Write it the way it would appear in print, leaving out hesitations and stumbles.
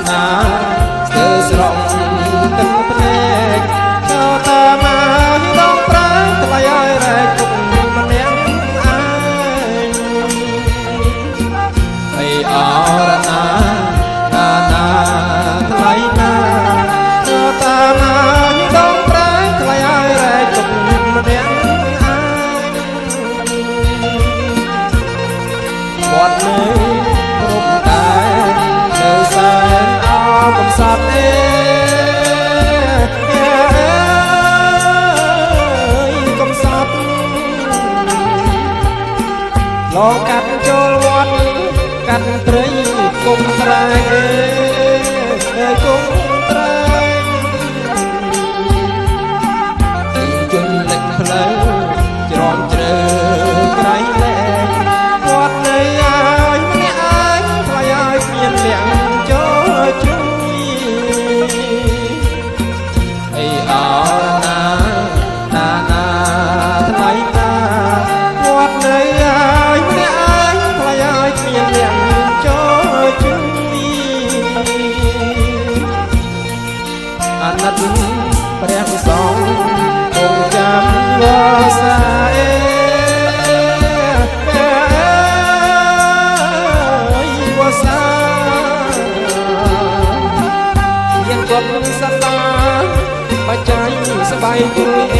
នាស្ទើស្រង់ទឹកភ្នែកចូលតាមឲ្យដងប្រាថ្លៃឲ្យរែកទុកម្នាក់ឯងអីអរណាណាណាថ្លៃណាចូលតាមឲ្យដងប្រាថ្លៃឲ្យរែកទុកម្នាក់ឯងវត្តនៅគ្រប់តែនៅសែនអកំសត់អេកំសត់លងកាត់ចូលវត្តកាត់ព្រៃគុំត្រែងគុំត្រែងជនលិចផ្លូវជ្រំជ្រើក្រៃលែងវត្តនៅឲ្យម្នាក់ឯងថ្លៃឲ្យគ្មានអ្នកចូលជួយអីអរណាណាណាថ្លៃណាវត្តនៅឲ្យម្នាក់ឯងថ្លៃឲ្យគ្មានអ្នកចូលជួយអាណិតព្រះសង្ឃគង់ចាំវសាអេវសាមានគុណសតាបច្ច័យស្បៃជួយ